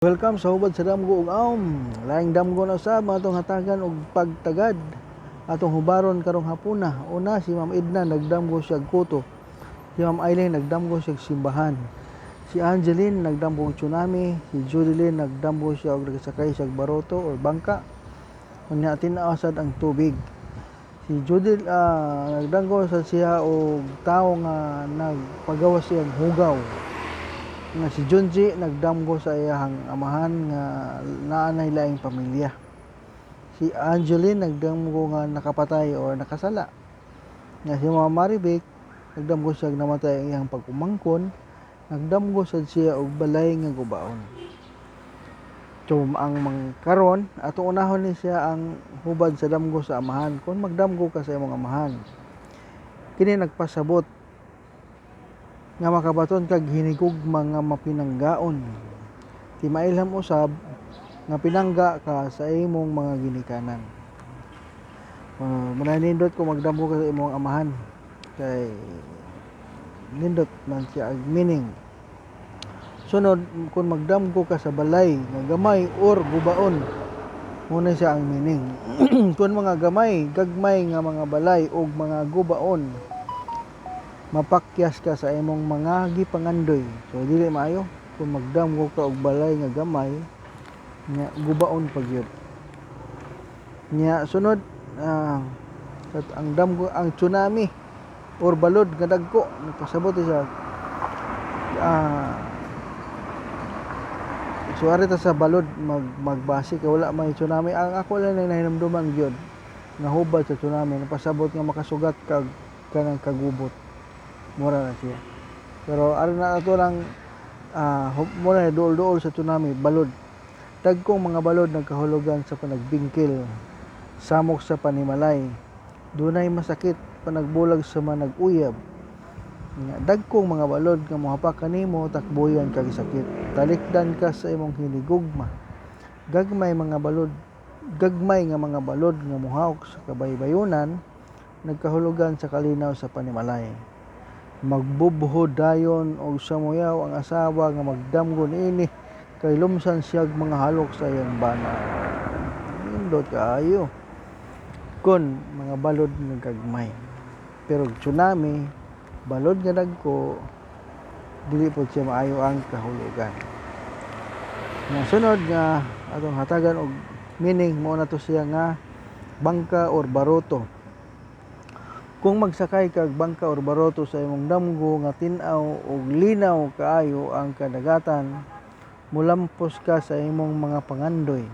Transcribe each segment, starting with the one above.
Welcome sa Hubad sa Damgo ug Aom. Laing damgo na usab atong hatagan og pagtagad. Atong hubaron karong hapuna. Una, si Ma'am Edna, nagdamgo siya og kuto. Si Ma'am Aileen, nagdamgo siya og simbahan. Si Angeline, nagdamgo og tsunami. Si Judeline, nagdamgo siya og nagsakay siya og baroto or bangka. Unya tin-aw sad ang tubig. Si Judel nagdamgo sad siya og tawo nga nagpagawas siyang hugaw. Nga si Junji, nagdamgo sa iyahang amahan nga naa nay laing pamilya. Si Angeline, nagdamgo nga nakapatay or nakasala. Nga si Mama Maribik, nagdamgo siya namatay ang iyang pag-umangkon. Nagdamgo sad siya og balay nga gubaon. So ang mangkaron atong unahon ni siya ang hubad sa damgo sa amahan. Kung magdamgo ka sa imong amahan, kini nagpasabot nga makabaton kag hinigugma nga mapinanggaon. Ti mailham usab nga pinangga ka sa imong mga ginikanan. Mananindot kung magdamgo ka sa imong amahan kay nindot man siya ag meaning. Sunod, kung magdamgo ka sa balay nga gamay or gubaon, muna siya ang meaning. Kung mga gamay, gagmay nga mga balay og mga gubaon, mapakyas ka sa imong mga gipangandoy. So dili maayo kung magdamgo ka og balay nga gamay nga gubaon pa gyud. Nya sunod, ang damgo, ang tsunami or balod nga dagko, nagpasabot siya so ari ta sa balod magbase kay wala may tsunami. Ang ako lang nahinumduman gyud nga hubad sa tsunami, napasabot nga makasugat kag kanang kagubot, mura na siya. Pero aron na ato lang mura na duol-duol sa tsunami. Balod, dagkong mga balod nagkahulugan sa panagbingkil, samok sa panimalay, dunay masakit, panagbulag sa manag-uyab. Nga dagkong mga balod nga mohapak kanimo, takbuyan kag sakit, talikdan ka sa imong hinigugma. Gagmay mga balod, gagmay nga mga balod nga mohawk sa kabaybayunan, nagkahulugan sa kalinaw sa panimalay. Magbubho dayon og samuyaw ang asawa nga magdamgo niini kay lumsan siyag mga halok sa iyang bana. Nindot kaayo kon mga balod nga gagmay. Pero tsunami, balod nga dagko, dili pod siya maayo ang kahulugan. Nga sunod nga atong hatagan og meaning, mao na to siya nga bangka or baroto. Kung magsakay kag bangka or baroto sa imong damgo nga tin-aw og linaw kaayo ang kadagatan, mulampos ka sa imong mga pangandoy.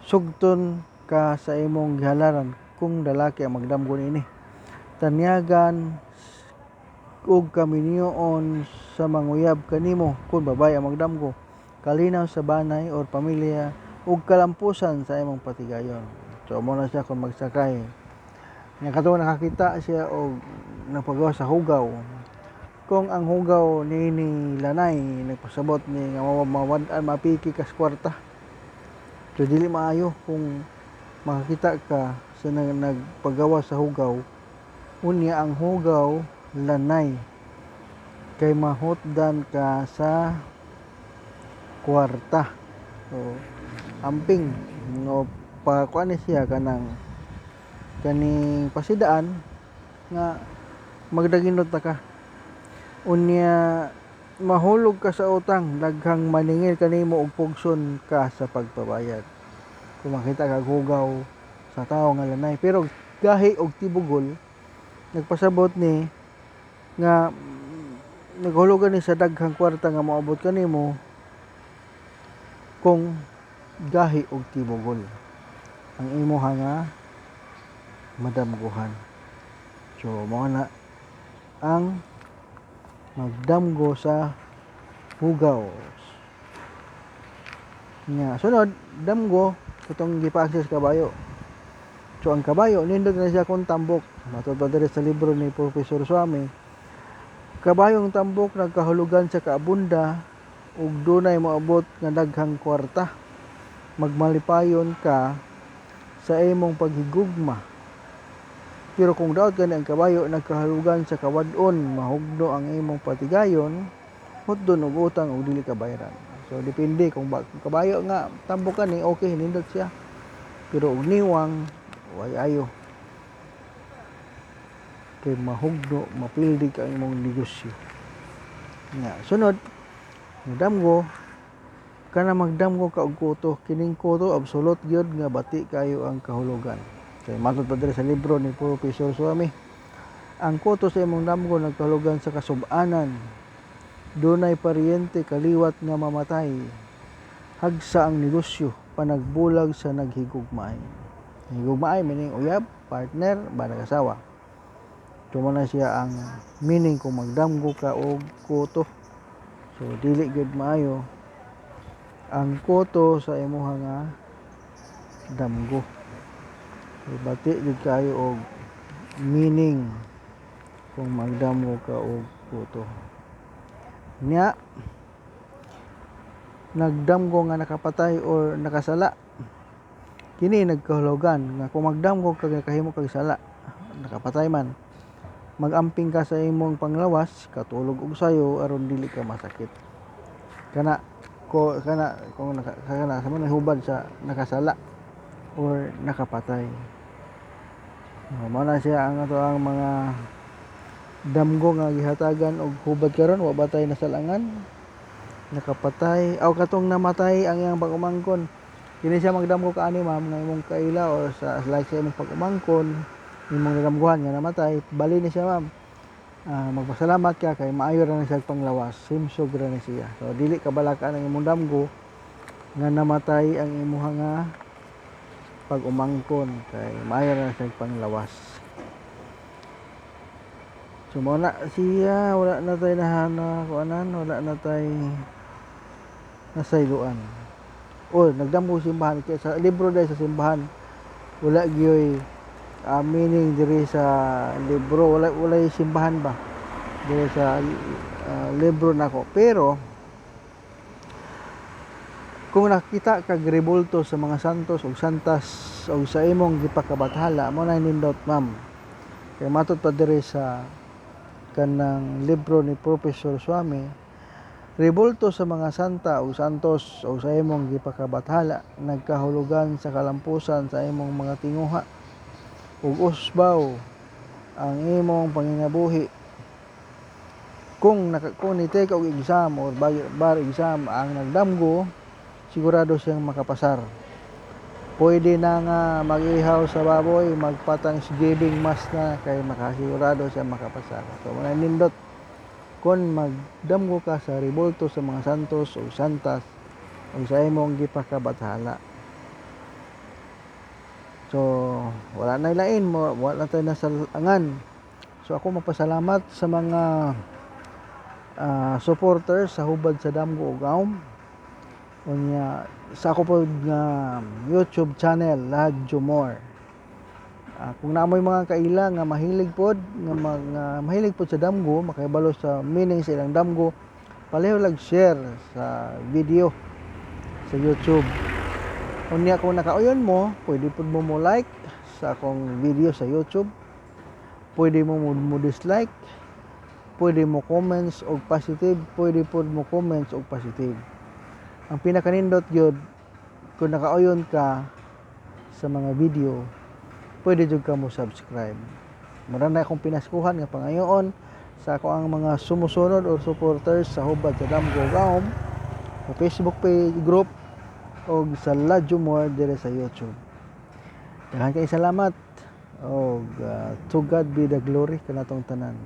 Sugton ka sa imong gihalaran kung lalaki ang magdamgo niini. Tanyagan og kaminyoon sa manguyab kanimo kung babaye ang magdamgo. Kalinaw sa banay or pamilya ug kalampusan sa imong patigayon. So mo na siya kung magsakay. Nya katong nakakita siya og napagawa sa hugaw. Kung ang hugaw niini lanay, nagpasabot ni nga mawad-an, mapiki kas kwarta. So dili maayo kung makakita ka sa nagpagawa sa hugaw, unya ang hugaw lanay, kay mahutdan ka sa kwarta. So amping no pa kuan ni siya kanang kaning pasidaan nga magdaginot ta ka. Unya mahulog ka sa utang, daghang maningil kanimo og pugson ka sa pagpabayad. Kung makita kag hugaw sa tawo nga lanay. Pero gahi og tibugol, nagpasabot ni nga naghulugan ni sa daghang kwarta nga moabot kanimo kung gahi og tibugol ang imuha nga madamguhan. So mao na ang magdamgo sa hugaw. Nya sunod, damgo katong gipa-access kabayo. So ang kabayo nindot na siya kung tambok. Matod pa diri sa libro ni Professor Swami. Kabayong tambok nagkahulugan sa kaabunda ug dunay moabot nga daghang kwarta. Magmalipayon ka sa imong paghigugma. Pero kung daot gani ang kabayo, nagkahulugan sa kawad-on, mahugno ang imong patigayon, hutdon og utang ug dili ka bayaran. So depende kung kabayo nga tambok ni, okay, nindot siya. Pero og niwang, way ayo. Kay mahugno, mapildi ka ang imong negosyo. Nga, sunod, damgo, kana magdamgo ka og kuto, kining kuto absolute gyud nga bati kayo ang kahulugan. Kay matod pa diri sa libro ni Professor Suami, ang kuto sa imong damgo nagkahulugan sa kasub-anan. Dunay paryente kaliwat nga mamatay. Hagsa ang negosyo, panagbulag sa naghigugmaay. Higugmaay meaning uyab, partner, ba nag-asawa. So na siya ang meaning kung magdamgo ka og kuto. So dili gyud maayo ang kuto sa imuha nga damgo. So, bati gyud kayo og meaning kung magdamgo ka og kuto. Nya nagdamgo nga nakapatay or nakasala. Kini nagkahulugan nga kung magdamgo ka nakahimo kag sala, nakapatay man, magamping ka sa imong panglawas, katulog og sayo aron dili ka masakit. Kana ko kana kung naka, kana sa man hubad sa nakasala or nakapatay. Mao na siya ang ato ang mga damgo nga gihatagan og hubad karon. Wa ba tay nasalangan nakapatay aw katong namatay ang iyang pag-umangkon? Kini siya, magdamgo ka ani, ma'am, nga imong kaila or sa like sa imong pag-umangkon, imong nadamguhan nga namatay, bali ni siya, ma'am. Magpasalamat ka kay maayo ra na siya panglawas, simsog ra ni siya. So dili ka balaka ang imong damgo nga namatay ang imuha nga pag-umangkon kay maayo ra na siya panglawas. So mao na siya, wala na tay nahana kuanan, wala na tay nasayloan. O nagdamgo simbahan, kay sa libro dahil sa simbahan wala gyoy meaning diri sa libro, wala walay simbahan ba diri sa libro nako. Pero kung nakita kag rebulto sa mga santos ug santas ug sa imong gipakabathala, mo na nindot, ma'am, kay matod pa diri sa kanang libro ni Professor Swami, rebulto sa mga santa o santos o sa imong gipakabathala nagkahulugan sa kalampusan sa imong mga tinguha ug usbaw ang imong panginabuhi. Kung ni-take og exam or bar exam ang nagdamgo, sigurado siyang makapasar. Pwede na nga mag-ihaw sa baboy, magpa-thanksgiving mass na kay makasigurado siya makapasar. So mao nindot kung magdamgo ka sa rebulto sa mga santos o santas o sa imong gipakabathala. So wala na lain mo, wala tayo nasalangan. So ako magpasalamat sa mga supporters sa Hubad sa Damgo ug Aum. Unya sa ako po nga YouTube channel, Ladjo More. Kung naamoy mga kaila nga mahilig pod nga mga mahilig pod sa damgo, makahibalo sa meaning sa ilang damgo, paliw lag share sa video sa YouTube. Unya kung nakauyon mo, pwede pod mo mo like sa akong video sa YouTube. Pwede mo mo dislike, pwede mo comments og positive, pwede pod mo comments og positive. Ang pinakanindot gyud, kung nakauyon ka sa mga video, pwede jud ka mo subscribe. Mura na akong pinaskuhan nga pangayoon sa ako ang mga sumusunod or supporters sa Hubad sa Damgo Gaom sa Facebook page group og sa Ladjo More dire sa YouTube. Daghan kay salamat og to God be the glory kanatong tanan.